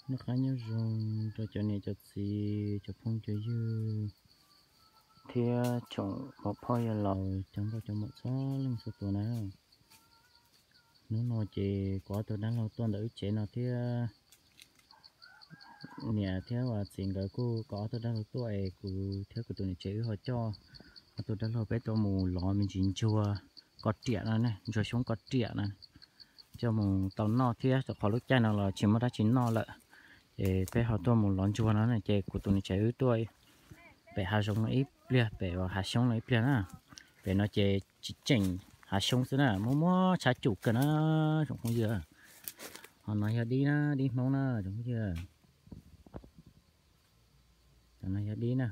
Noj qab nyob zoo rau cov niam cov txiv, cov phooj cov ywg thiab tsoom muam phauj yawg laus, cov nkauj cov muam txhua leej txhua tus na. Hnub no ces kuv ob tug dab laug tuaj ntawm wb tsev no thiab, niam thiab uas txiv nkawd kuj kom ob tug dab laug tuaj es kuv thiab kuv tus niam tsev wb ho coj ob tug dab laug peb tuaj mus lov me ntsis ntsuag koj riam no, ntsuag xyoob koj riam no, coj mus tau noj thiab, rau qhov lub caij no los tsis muaj dab tsi noj lawm. Ces peb ho tuaj mus lov ntsuag no ces kuv tus niam tsev wb tuaj pem hav zoov no ib pliag, pem hav xyoob no ib pliag na. Pem no ces tsis tseem hav xyoob xwb na, muaj muaj tshav cum kawg na tsoom phooj ywg. Ho no yog dib na, dib Hmoob na tsoom phooj ywg. Tam no yog dib na.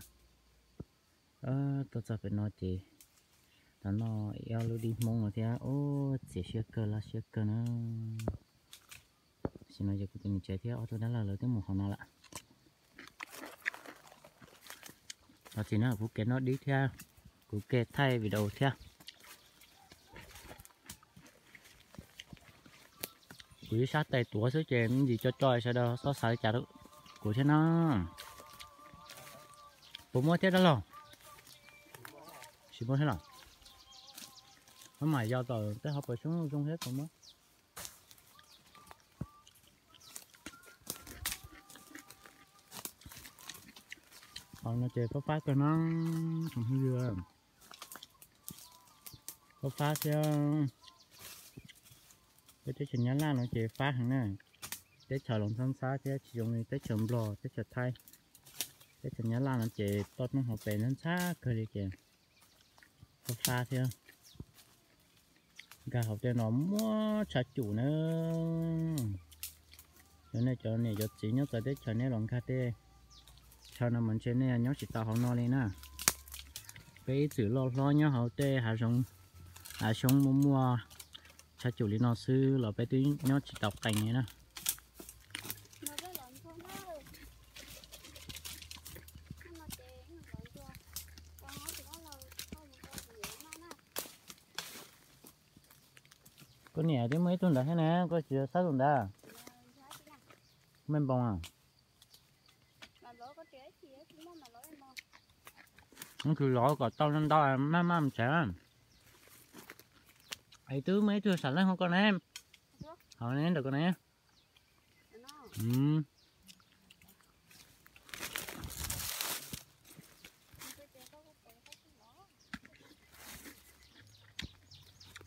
Tuaj txog pem no ces tau noj ib ob lub dib Hmoob no thiab, ua txias siab kawg laj siab kawg na. Tam sim no ces kuv tus niam tsev thiab ob tug dab laug lawv twb mus hauv no lawm. Thov txim na, kuv ke noj dib thiab kuv ke thaij video thiab. Kuv ib sab tes tuav xwb ces me ntsis co co, sawv daws txhob xav li cas rau kuv thiab na. Puas muaj thiab dab laug? Tsis muaj thiab los? Maj mam yos tom tej hauv paus xyoob zoo thiab tau muab. Hauv no ces fab fab kawg no, tsoom phooj ywg, fab fab thiab. Peb teb chaws Nyab Laj no ces fab heev na. Teb chaws los ntxhab ntxhab thiab, tsis zoo li teb chaws Nplog teb chaws Thaib. Teb chaws Nyab Laj no ces toj roob hauv pes ntxhab ntxhab kawg li ces fab fab thiab. Nkag hauv tej no muaj tshav cum na. Yog nej cov niam cov txiv nyob txawv teb chaws nej los nkag tej chaw no mas ntshe nej nyob tsis tau hauv no li na. Peb ib txwm loj hlob nyob hauv tej hav zoov, hav xyoob muaj muaj tshav cum li no xwb los peb twb nyob tsis tau qees li na. Koj niam twb muaj ib tug ntawd thiab ne, koj tsis xav tus ntawd? Me npoos a. Tsis lov kom tau ntau ntau maj maj mus tsev. Es twb muaj ib tug sam leej hauv ko ne, hauv ne ntawm ko ne.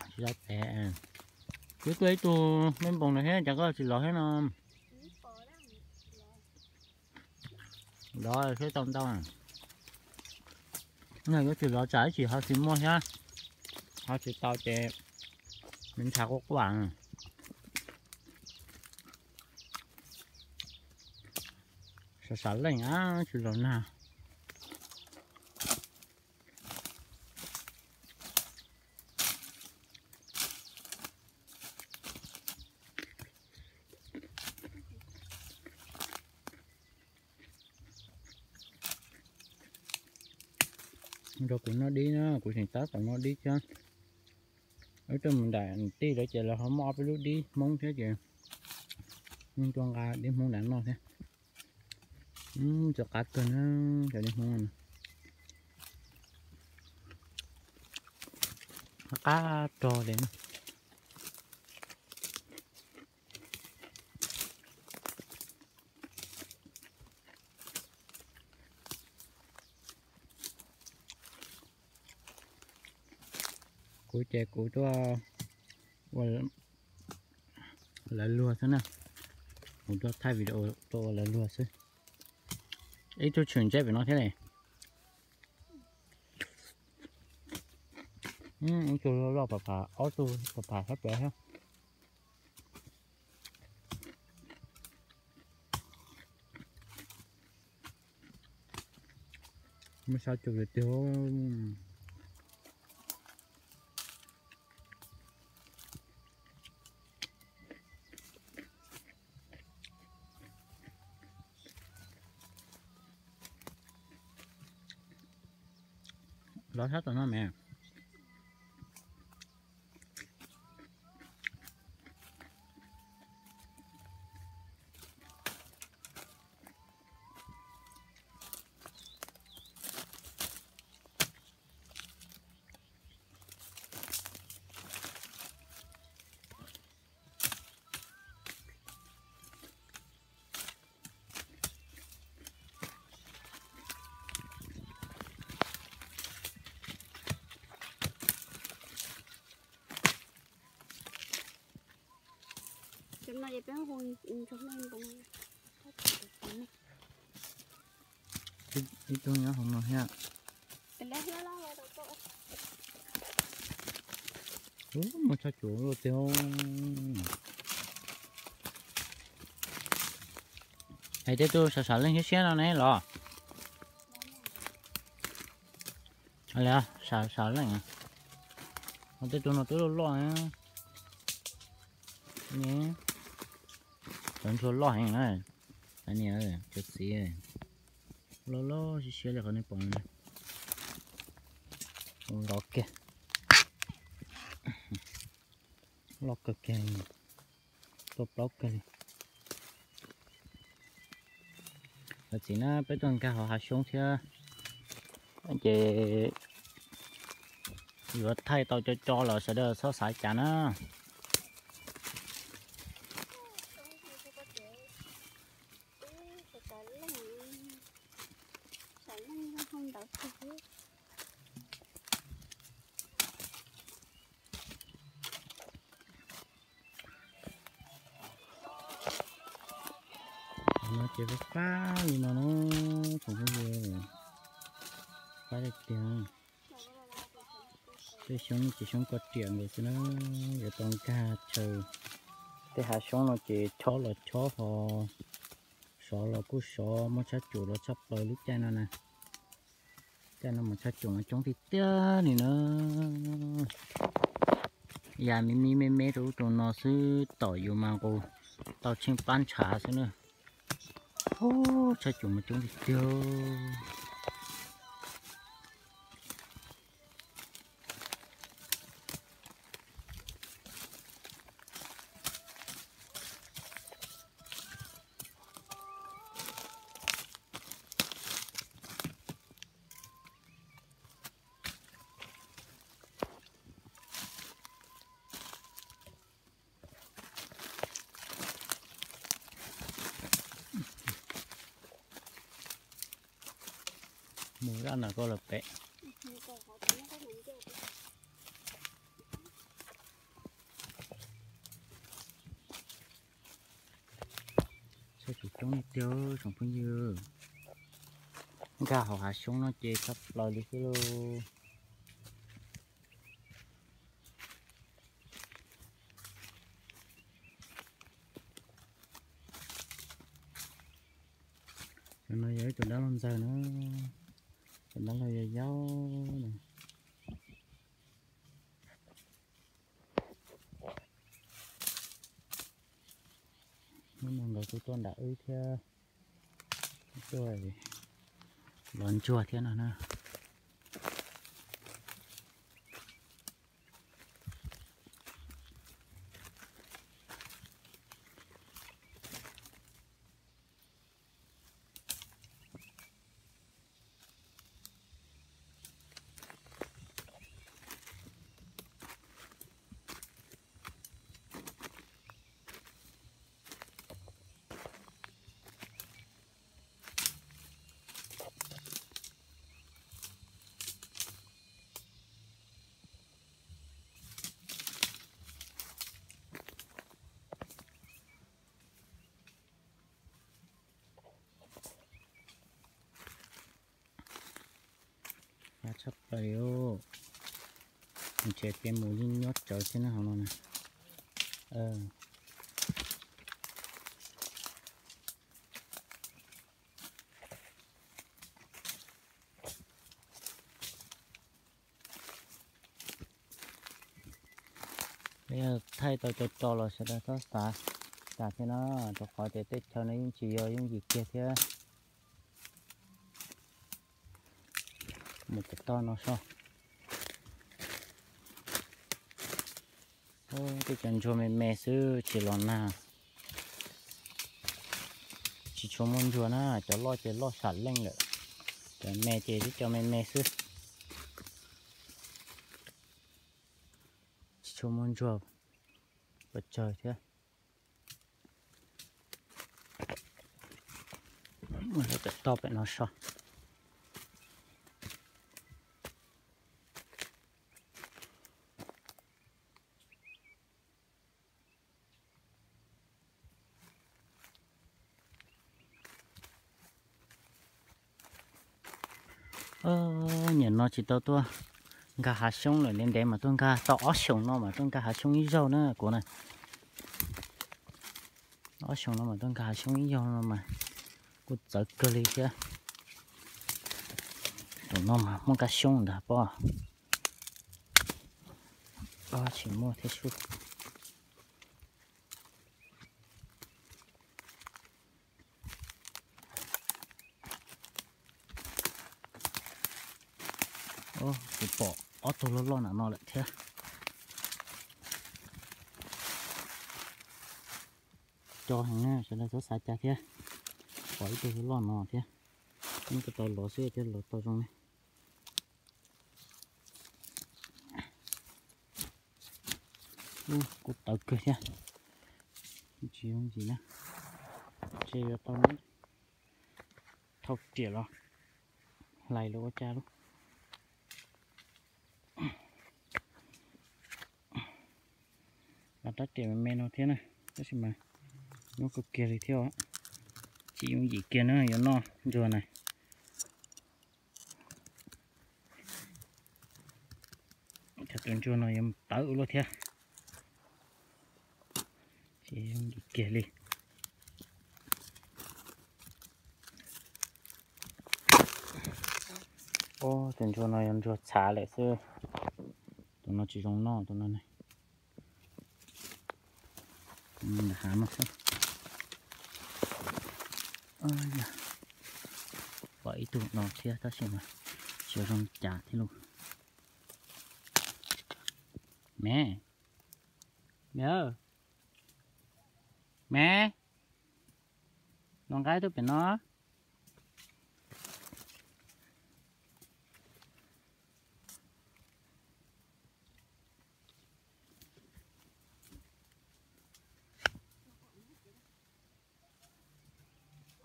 Tsis lov tsev. Twb tuaj ib tug me npoos no thiab cas koj tsis lov thiab no? Lov thiab tau ntau. No yuav tsum lov tsam ib chim ho tsis muaj thiab, ho tsis tau ces me ntshav quaj quaj. Sav sav leej a, tsis lov nag. Nrog kuv noj dib na, kuv tseem tab tom noj dib thiab. Wb tuaj mus nram tij lawv ces lawv ho muaj ob peb lub dib Hmoob thiab ces yeej tuaj nqa dib Hmoob nram noj thiab. Txawv qab kawg na, cov dib Hmoob no qab rog li na. Kuv ces kuv tuaj ua lawv luag xwb na. Kuv tuaj thaij video tuaj ua lawv luag xwb. Ib tug tshwm ntsej pem no thiab ne. Ib tug loj loj pam pam, ob tug pam pam sab pem thiab. Muaj sab cum tiag tiag. Lov sab tom no me. Ib tug nyob hauv no thiab. Ub, muaj tshaj cuam luaj tiag. Es tej tug sam sam leej siab siab no ne los? Sam sam leej. Tej tug no twb loj loj ne. Cov ntsuag loj heev na. Niam, cov txiv loj loj siab siab li qhov nej pom no. Loj kiag, loj kawg kiag, tuaj plaub kawg li. Cov txiv na, peb tuaj nkag hauv hav xyoob thiab ces yuav thaij tau co co lawm, sawv daws txhob xav cas na. No ces fab fab li no na, tsoom phooj ywg, fab tiag tiag. Tej xyoob ces xyoob koj riam nkaus xwb na, yuav tau nkag chaw. Tej hav xyoob no ces chob los chob ho, sov los kuj sov, muaj tshaj cuam los tshaj plaws lub caij no na. Caij no mas tshaj cuam mas coob tiag tiag li na. Ya me me me me rau ub rau no xwb, tom yus mas nqus tau tsheej plab ntshav xwb na. Ub, tshaj cuam mas coob tiag tiag. Mus zaj no koj los pem. Tshaj cuam coob tiag tsoom phooj ywg. Nkag hauv hav xyoob no ces tshaj plaws li xwb lauj. Cov no yog ib tug dab laug ntxawg na, cov dab laug yau yau na. Hnub no nkawd kuj tuaj nram wb thiab, tuaj los ntsuag thiab no na. Fab tshaj plaws li. Ntshe kev mus yeej nyob tsawv thiab na hauv no na. Thaij tau co co los sawv daws txhob xav tas thiab na, rau qhov tias tej chaw no yeej tsis yog yooj yim kiag thiab. Mus pem toj no soj. Tej cov ntsuag me me xwb tsis los nag, tsis tshua muaj ntsuag na, cov loj ces loj sam leej lawm, cov me ces twb cov me me xwb. Tsis tshua muaj ntsuag pes tsawg thiab. Mus pem toj pem no soj. Nim no tsis tau tuaj nkag hav xyoob lawm, ntev ntev mas tuaj nkag tau ob xyoos no mas tuaj nkag hav xyoob ib zaug na kuv na. Ob xyoos no mas tuaj nkag hav xyoob ib zaug no mas kuj txawv kawg li thiab. Tus no mas muaj kab xyoob ntag pob. Tsis muaj thiab sub. Kuv pom ob tug loj loj na no lawm thiab. Co heev na, sawv daws txhob xav cas thiab. Pom ib tug loj loj no thiab. Muab tau los xwb thiab los tau zoo ne. Kuj tawv kawg thiab. Tsis zoo ntsis na. Ces yuav tau muab thau riam los hlais los ua cas lauj. Los rab riam me me no thiab na, tab sis mas nyuaj kawg kiag li thiab. Tsis yooj yim kiag na yuav noj ntsuag na. Cov tus ntsuag no yuav tawv luaj thiab. Tsis yooj yim kiag li. Tus ntsuag no yog ntsuag txhav lawm xwb. Tus no tsis zoo noj tus no ne. Nram hav no xwb. Pom ib tug no thiab tab sis mas tsis zoo cas thiab lauj. Me, me, me, los nqa ib tug pem no.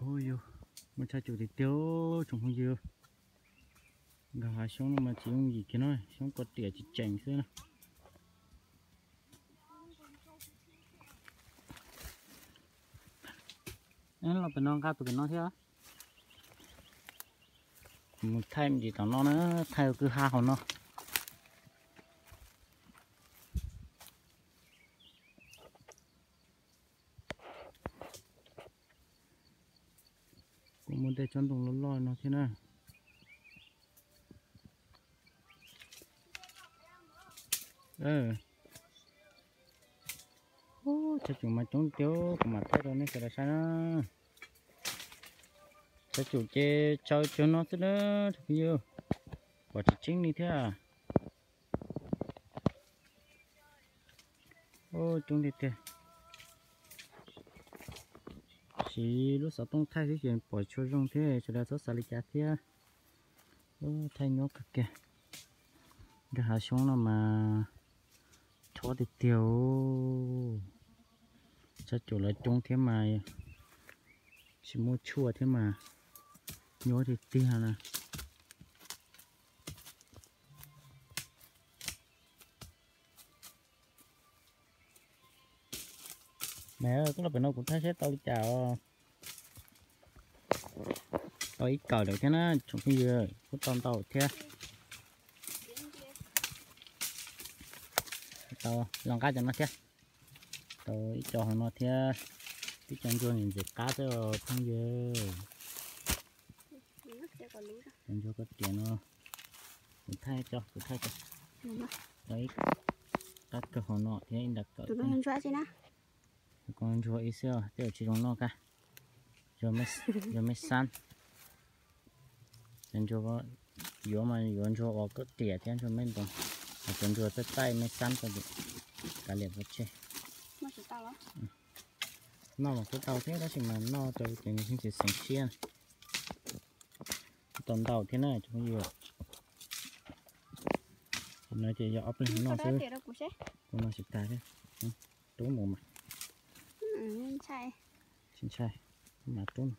Ua yog muaj tshaj cum tiag tiag tsoom phooj ywg. Nkag hav xyoob no mas tsis yooj yim kiag no, xyoob koj riam tsis tseem xwb na. Los pem no nqa tus pem no thiab. Mus thaij me ntsis tom no na, thaij kwj ha hauv no. Kuj muaj tej tsob ntoo loj loj no thiab na. Tshaj cum mas coob tiag, kuv mam thaij rau nej sawv daws saib na. Tshaj cum ces tsaws tsuag no xwb na, tsoom phooj ywg, pom tsis tseeb li thiab. Coob tiag tiag. Siv lub xov tooj thaij xwb ces pom tsis tshua zoo thiab, sawv daws txhob xav li cas thiab. Thaij nyuaj kawg kiag. Nkag hav xyoob no mas chob tiag tiag. Tshaj cum lawv coob thiab mas tsis muaj tshuaj thiab mas nyuaj tiag tiag na. Mas koj los pem no kuv thaij saib tau li cas os. Tau ib kawm lawm thiab na tsoom phooj ywg, kuj tau ntau thiab. Tau los nqa cov no thiab. Tau ib co hauv no thiab, ib co ntsuag ntxim qab xwb os phooj ywg. Cov ntsuag koj riam no, kuv thaij tso, kuv thaij tso. Tau ib qab kawg hauv no thiab ib nrab kawm. Tus no ntsuag ib xwb, tej zaum tsis zoo noj kab. Ntsuag me xab. Cov ntsuag yuav mas yuav ntsuag uas koj riam thiab ntsuag me ntoo. Cov ntsuag txaij txaij me xab ko kav liam pov tseg. Noj mas kuj tau thiab tab sis mas noj rau ces nws yeej tsis xeev siab. Tau ntau thiab na tsoom phooj ywg. No ces yog ob peb leeg noj xwb. Kuv noj tsis tag thiab. Rub mus mas. Tsis ntshai, mas rub.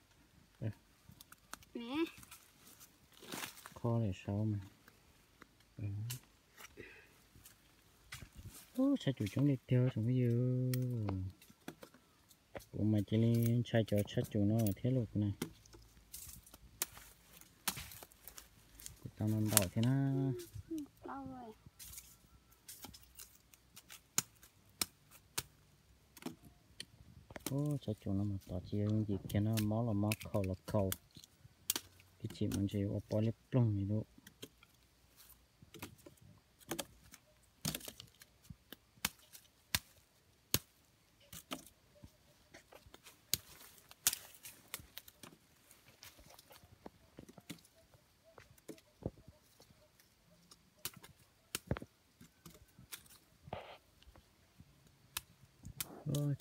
Kho lawm saud mas. Tshaj cum coob li tiag tsoom phooj ywg. Kuv mas cia li ntshai cov tshaj cum no thiab lauj kuv na. Kuv Tau no ntau thiab na. Ub, tshav cum no mas tod tsis yog yooj yim kiag no, mob los mob, khaus los khaus, ib chim mas ntshe ua pob liab ploog li lauj.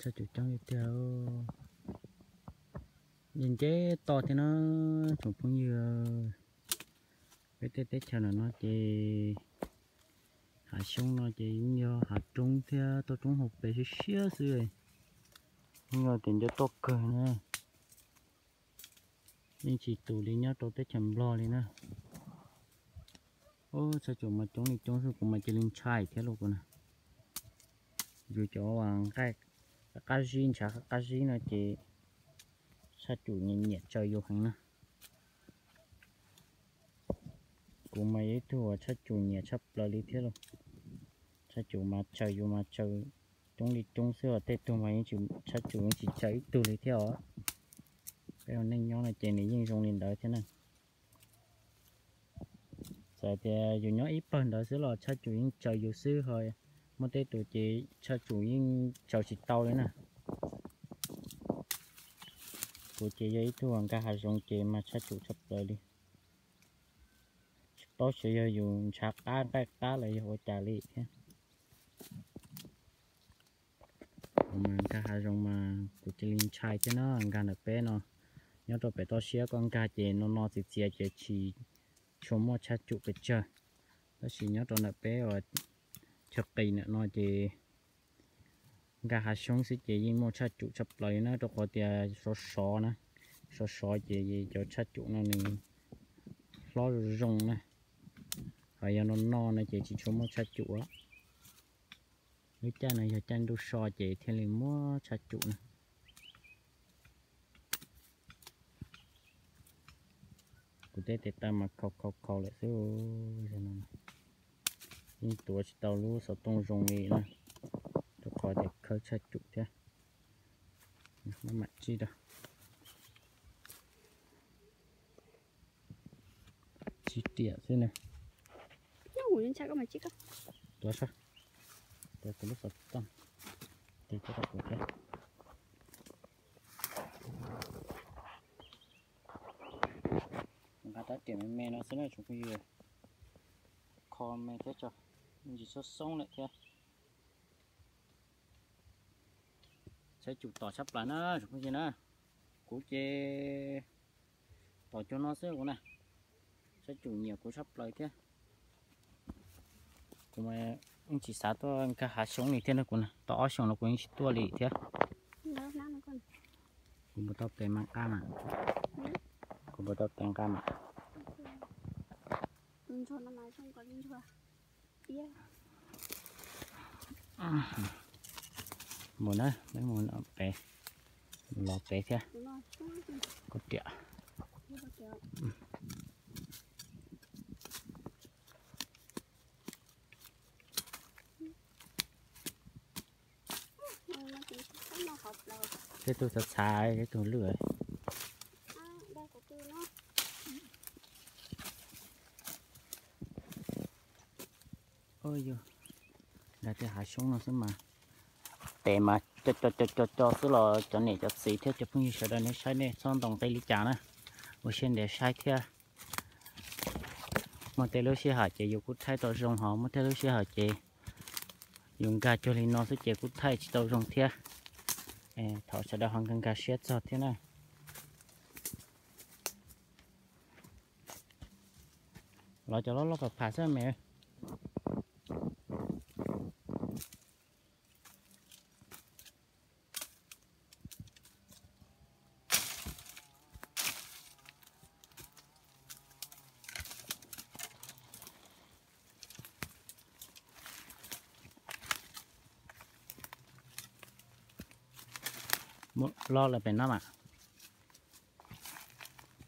Tshav cum coob li tiag. Yeej nce toj thiab na tsoom phooj ywg. Peb tej teb chaws ntawm no ces hav xyoob no ces yeej yog hav roob thiab toj roob hauv pes siab siab xwb. Yeej yog tias nce toj kawg na. Yeej tsis tus li nyob rau teb chaws Nplog li na. Ub, tshav cum mas coob li coob xwb, kuv mas cia li ntshai thiab lauj kuv na. Yus cov uas nqaij qab qab zib, ntshav qab qab zib no ces tshav cum nyiam nyiam tsaws yus heev na. Kuv mas yog ib tug uas tshav cum nyiam tshaj plaws li thiab lauj. Tshav cum mas tsaws yus mas tsaws coob li coob xwb os, tej tug mas yeej tsis, tshav cum yeej tsis tsaws ib tug li thiab os. Peb ua neej nyob no ces nws yeej zoo li ntawd thiab na. Txawm tias yus nyob ib pawg ntawd xwb los tshav cum yeej tsaws yus xwb ho, muaj tej tus ces tshav cum yeej tsaws tsis tau li na. Kuv ces yog ib tug uas nkag hav zoov ces mas tshav cum tshaj plaws li. Tsis paub xyov yog yus ntshav qab nqaij qab los yog ua cas li thiab. Kuv mas nkag hav zoov mas kuv cia li ntshai thiab na, nkag ntawm peb no. Nyob rau pem toj siab koj nkag ces no no txias txias ces tsis tshua muaj tshav cum pes tsawg. Tab sis nyob rau ntawm peb uas chaw qis ntawm no ces nkag hav xyoob xwb ces yeej muaj tshav cum tshaj plaws li na, rau qhov tias sov sov na, sov sov ces cov tshav cum no nws hlob zoo zoo na. Ho yog no no no ces tsis tshua muaj tshav cum. Lub caij no yog caij ntuj so ces thiaj li muaj tshav cum na. Kuv tej tes taw mas khaus khaus khaus lawm xwb. Yeej tuav tsis tau lub xov tooj zoo li na, rau qhov tias khawb tshav cum thiab. Maj mam tsib rau. Tsib riam xwb na. Tuav sab, tuav kuv lub xov tooj, tes coj rau kuv thiab. Nqa rab riam me me no xwb na tsoom phooj ywg, kho me thiab tso, me ntsis xoob xoob lawm thiab. Tshav cum tom tshaj plaws na tsoom phooj ywg na. Kuv ces tom cuag no xwb kuv na. Tshav cum nyiam kuv tshaj plaws thiab. Kuv mas yeej tsis xav tuaj nkag hav xyoob li thiab na kuv na, tau ob xyoos los kuv yeej tsis tuaj li thiab. Kuv npau taws tes mas nqa mas, kuv npau taws tes nqa mas. Mus na, peb mus pem, los pem thiab. Kuv riam. Tej tug txhav txhav, tej tug lwj. Yog nkag tej hav xyoob no xwb mas, tes mas co co co co xwb los cov niam cov txiv thiab cov phooj ywg sawv daws nej saib nej txhob ntoos nqi li cas na. Ua siab ntev saib thiab. Muaj tej lub sij hawm ces yus kuj thaij tau zoo, ho muaj tej lub sij hawm ces yus nkag cuag li no xwb ces kuj thaij tsis tau zoo thiab. Thov sawv daws ho nkag nkag siab txog thiab na. Los cov loj loj pham pham xwb me. Los lawm pem no mas,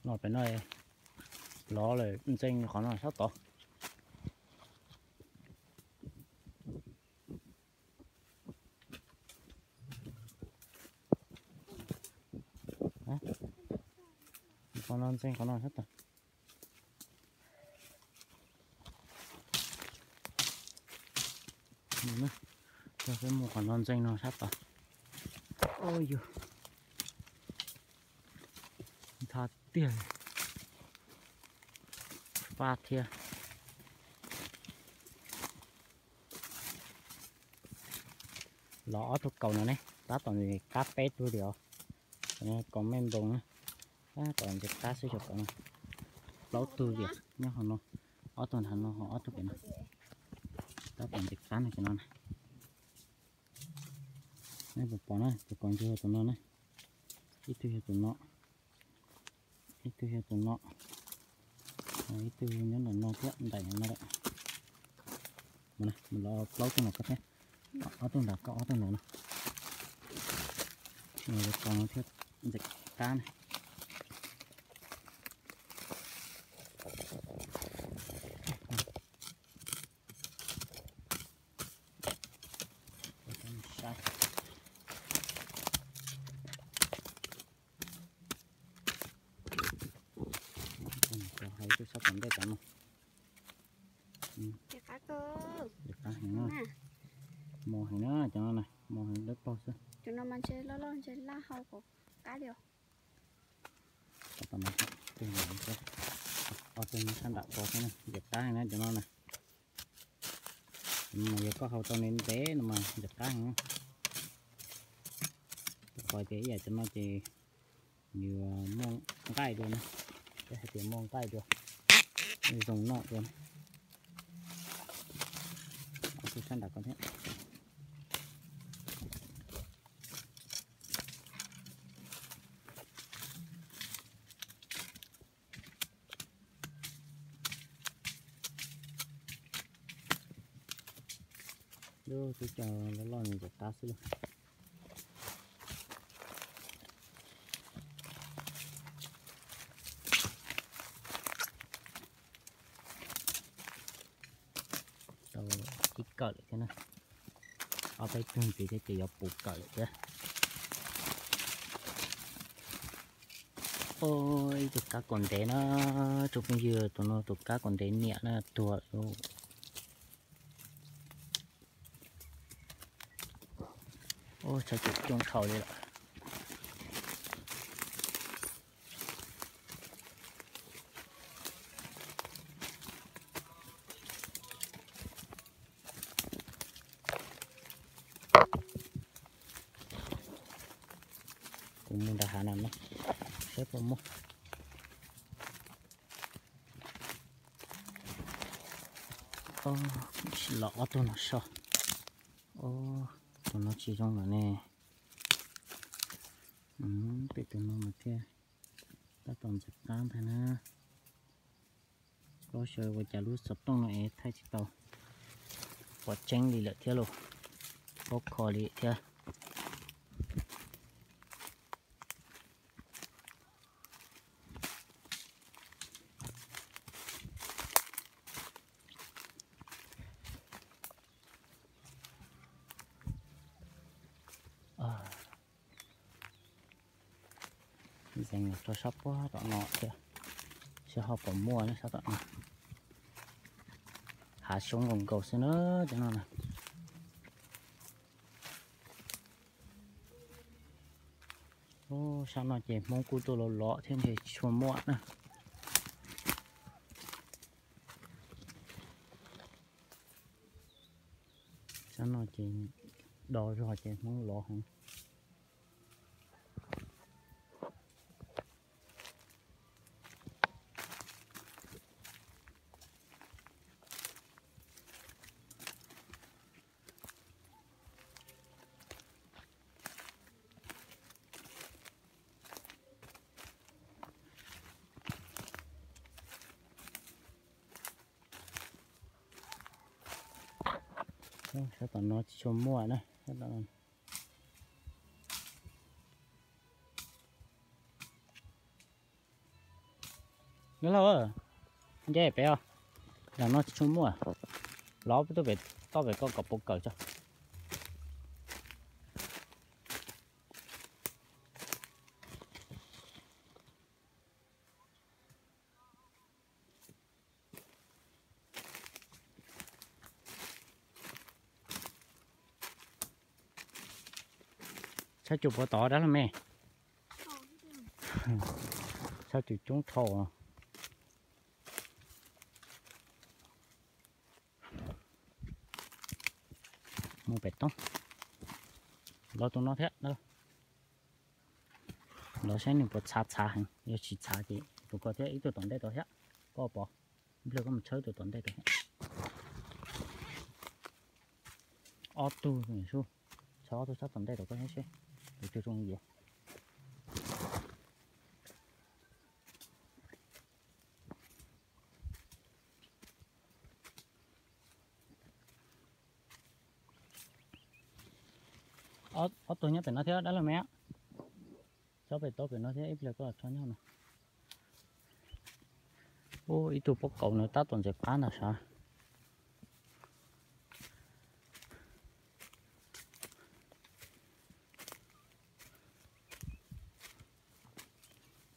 los pem no. Lov lawm, ntxees qhov no sab tod. Qhov no ntxees qhov no sab tod. Coj peb mus qhov no ntxees no sab tod. Ua yog ntxhab tiag, fab thiab. Los ob tug kaus no ne, tab tom qab peb tug li os. Kaus mej npoo na, tab tom ntxeev qab xwb xyov kaus no. Plaub tug li nyob hauv no, ob tug nrad no ho ob tug pem no. Tab tom ntxeev qab no cov no na. Nej puas pom na, tus kaus ntsuag yog tus no na, ib tug yog tus no, ib tug yog tus no, ib tug nyob ntawm no thiab nraim no lawm. Los plaub tug nram koj thiab, ob tug nram koj ob tug nram no. Los tus kaus no thiab ntxeev qab na. Hais ib tug sab tom ntej cov no. Qab heev na, mos heev na cov no na, mos heev dawb paug xwb. Cov no mas ntshe loj loj ntshe laj hau kom qab li os. Ob tug nyob sab nram ko xwb na, ntxeev qab heev na cov no na. Mas yog koj hau tau ntev ntev no mas ntxeev qab heev. Rau qhov tias ib yam cov no ces nws muaj nqaij dua na, peb hais tias muaj nqaij dua, zoo noj dua na. Ob tug sab nram ko thiab. Lub teb chaws loj loj ntxeev qab xwb lauj. Tau ib kawm lawm thiab na. Ob peb tug ntxiv thiab ces yuav puv kawm lawm thiab. Ib tug kab kaus ntev na, tsoom phooj ywg, tus no tus kab kaus ntev niam na tuag lawm. Ua tshaj coob dhau li lawm. Kuv mus nram hav no saib puas muaj. Los ob tug no so. Tus no tsis zoo lawm ne. Pem tus no mas thiaj tab tom ntxeev qab ntag na. Plaub xyov ua cas lub xov tooj no es thaij tsis tau pom tseeb li lawm thiab lauj, pob kho li thiab. Ntxeev rau sab puag tom no thiab, seb ho puas muaj sab tom no. Hav xyoob nkaus nkaus xwb na cov no na. Sab no ces Hmoob kuj tuaj lov lov thiab ntshe tsis tshua muaj na. Sab no ces do zog ces Hmoob lov heev. Sab tom no tsis tshua muaj na. Nab laug, Nce pem os. Zaum no tsis tshua muaj. Los peb tuaj pem, toj pem ko kom puas kawm tso. Tshaj cum puas tod dab laug me? Tshaj cum coob dhau. Mus pem toob. Los tus no thiab. Los saib nws puas txhav txhav heev, yog tsis txhav ces tus ko thiab ib tug tom ntej tod thiab. Koj pom, nplog koj mus tshawb tus tom ntej tod thiab. Ob tug su, txhawb ob tug tshab tom ntej tod koj saib seb puas zoo yuav. Ob tug nyob pem no thiab dab laug me. Tso pem tau pem no thiab ib pliag koj los tso nyob no. Ub, ib tug pob kaus no tab tom ntxeev qab ntag sav.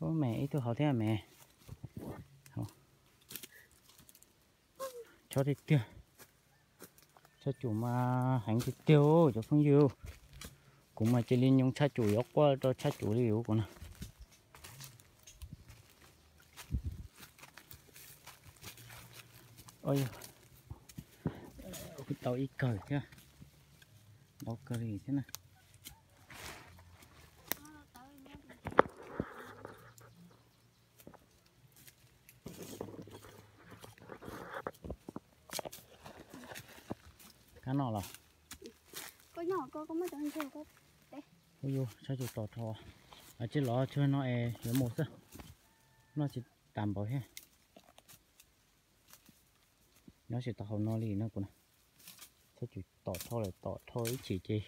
Ub, me ib tug hauv thiab me. Chob tiag tiag. Tshaj cum mas heev tiag tiag cov phooj ywg. Kuv mas cia li nyoo tshaj cum yuav quaj rau tshaj cum li kuv na. Kuv tau ib kawg thiab. Ntau kawg li thiab na. Kab no los? Ub, yuav tshaj cum tom dhau. Tsis los tsuag no es yuav mus xwb. Noj tsis tas npaum thiab. Nyob tsis tau hauv no li no kuv na. Tshaj cum tom dhau lawm, tom dhau ib chim ces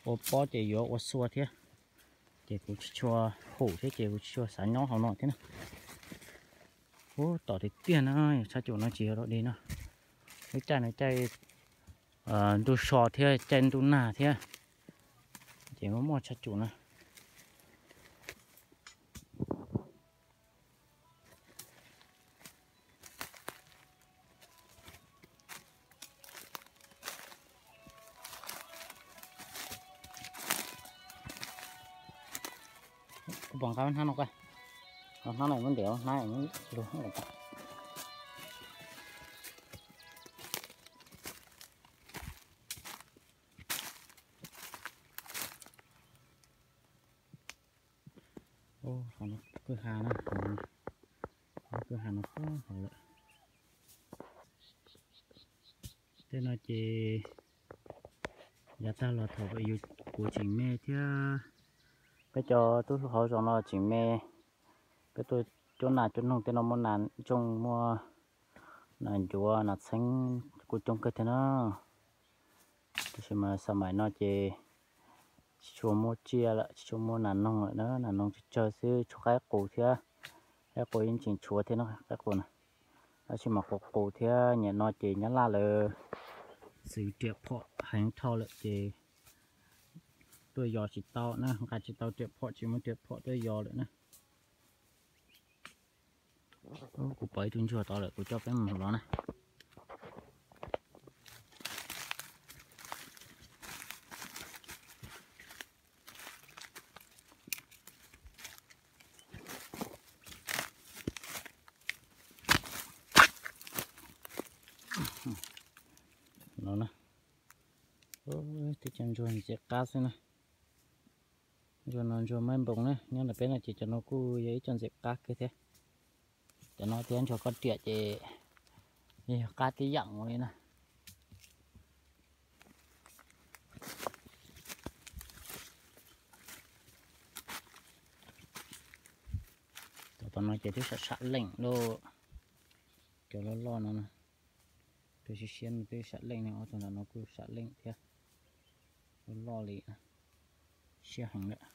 ua pob ces yuav ua xua thiab. Ces kuv tsis tshua hum thiab ces kuv tsis tshua xav nyob hauv no thiab na. Ub, tom tiag tiag na, tshaj cum no tsis yog dog dig no. Lub caij no caij ntuj so thiab caij ntuj nag thiab, ces muaj muaj tshaj cum na. Kuv pom nqa hnab no, hnab no muab ntiav, hnab lug. Kwj ha na, kwj ha no puag hauv lawm. Tej no ces yav tag los thaum yus kuv tseem me thiab, peb cov tub hauv zos no tseem me, peb tuaj cuab nas cuab noog tej no muaj nas ntsooj muaj nas ncuav nas txheeb kuj coob kawg thiab na. Tab sis mas xab maim no ces tsis tshua muaj tsiaj lawm, tsis tshua muaj nas noog lawm na, nas noog tsawg tsawg xwb, tshuav qaib qus thiab, qaib qus yeej tseem tshuav thiab na qaib qus na. Tab sis mas qus qus thiab, nim no ces Nyab Laj lawv txwv riam phom heev dhau lawm ces tuaj yos tsis tau na, nqa tsis tau riam phom, tsis muaj riam phom tuaj yos lawm na. Kuv pom ib tug ntsuag tod lawm, kuv coj peb mus los na. No na, twb cov ntsuag ntxim qab xwb na. Ntsuag no ntsuag maib npoos na, nyob ntawm peb no ces cov no kuj yog ib co ntxim qab kawg thiab. Cov no thiab ntsuag koj riam ces yog qab tib yam li na. Cov tom no ces twb sam sam leej lawm. Cov loj loj no, cov siab siab no twb sam leej ne, ob tug ntawm no kuj sam leej thiab. Loj loj li, siab heev lawm.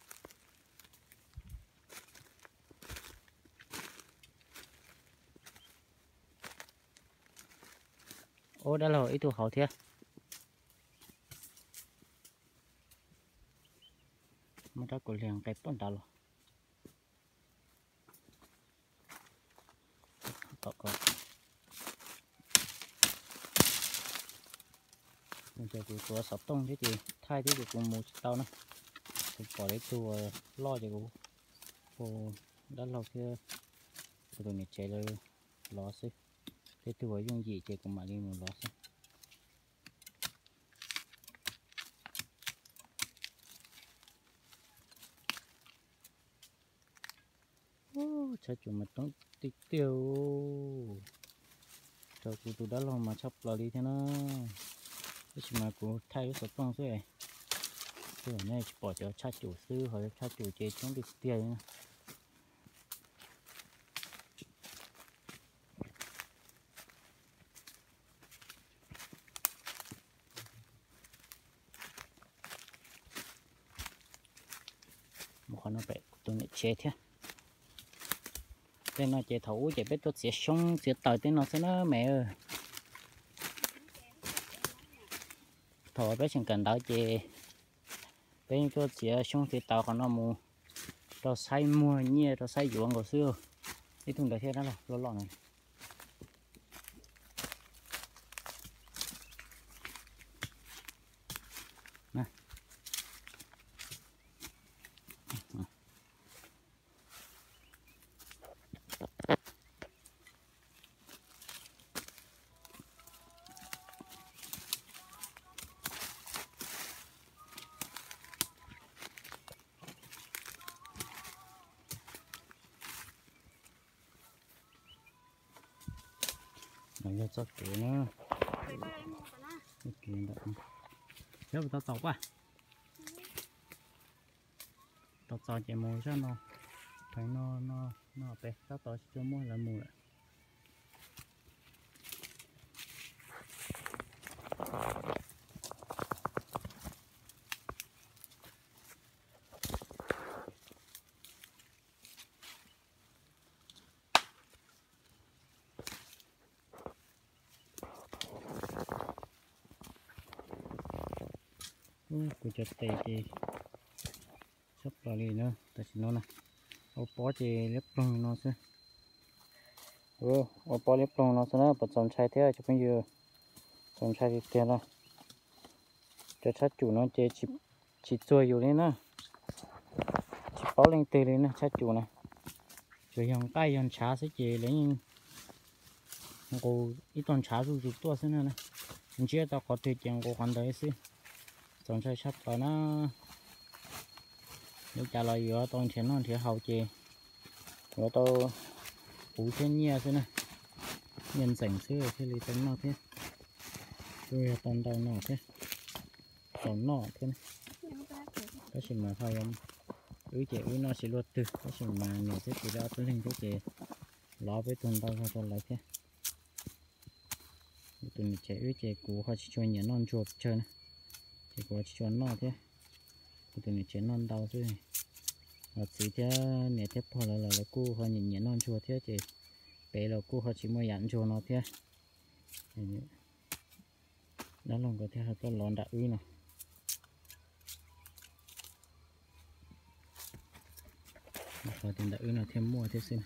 Ub, dab laug ib tug hauv thiab. Muab rab kaus liag nqes puag nrad los. Tom ko, ces kuv tuav xov tooj thiab ces thaij thiab ces kuv mus tsis tau na. Kuv pom ib tug loj ces kuv hu dab laug thiab kuv tus niam tsev lawv los xwb. Tej tug uas yooj yim ces kuv mam li mus los xwb. Ub, tshab cum mas coob tiag tiag. Rau kuv tus dab laug mas tshaj plaws li thiab na. Tab sis mas kuv thaij lub xov tooj xwb. Tej zaum nej tsis pom cov tshab cum xwb, ho cov tshab cum ces coob tiag tiag li na. Mus qhov no pem kuv tus niam tsev thiab. Tej no ces thaum ub ces peb tuaj txiav xyoob txiav taws tej no xwb na me. Thaum peb tseem kawm ntawv ces peb tuaj txiav xyoob txiav taws qhov no mus rau saib muag nyiaj rau saib yuav nkaus xwb. Ib tug ntawd thiab, loj loj no. No yog txoj kev na. Kev ntawm no, xyov puas tau txaus, tau txaus ces mus zaj no, pheev no, no, no pem tab tom tsis tshua muaj lawv mus lawm. Kuv cov tes ces tshaj plaws li na, tam sim no na, ua pob ces liab ploog no xwb. Ua pob liab ploog no xwb na, puas txaus ntshai thiab cov phooj ywg? Txaus ntshai tiag tiag na. Cov tshab cum no ces tsis txuag yus li na, tsis paub leej twg li na tshab cum na. Tsuas yog nqaij yog ntshav xwb ces lawv yeej nqus ib tog ntshav zuj zus tuaj xwb na. Ntsiab tau qhov twg ces nqus qhov ntawd xwb. Txaus ntshai tshaj plaws na. Li cas los yuav tau nrhiav noj nrhiav haus ces yuav tau puv thiab nyiaj xwb na. Nyiaj ntxeem xwb thiaj li tau noj thiab. Kuj yog tau ntau no thiab, txaus noj thiab. Tab sis mas ho, wb ces wb noj tsis luaj twg, tab sis mas niam thiab txiv lawv ob tug leeg thiab ces lov peb tug ntau zog rau lawv thiab. Kuv tus niam tsev wb ces kuv ho tsis tshua nyiam noj ntsuag pes tsawg na, ces kuv ho tsis tshua noj thiab. Kuv tus niam tsev noj ntau xwb. Los txiv thiab niam thiab pog lawv los lawv kuj ho nyiam nyiam noj ntsuag thiab ces pem los kuj ho tsis muaj yam ntsuag no thiab. Dab laug nkawd thiaj ho tuaj lov nram wb no. Qhov tias nram wb no thiaj muaj thiab xwb.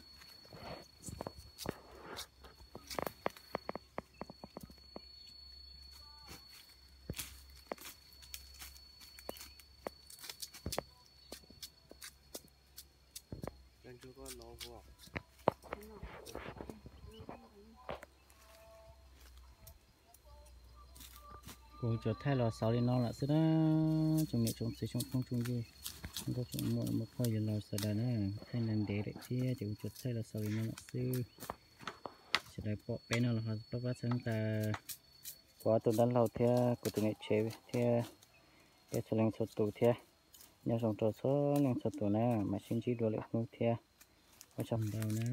Kuv tsuas thaij los xaus li no lawm xwb na. Tsoom niam tsoom txiv tsoom phooj tsoom ywg, nkauj tsoom muam muaj phooj ywg laus sawv daws na, thaij ntev ntev lawm thiab ces kuv tsuas thaij los xaus li no lawm xwb. Sawv daws pom peb no los ho pab pab txhawb nqa kuv ob tug dab laug thiab kuv tus niam tsev thiab peb txhua leej txhua tus thiab. Nyob zoo rau txhua leej txhua tus na, mam sib ntsib dua lwm hnub thiab. Ua tsaug ntau na.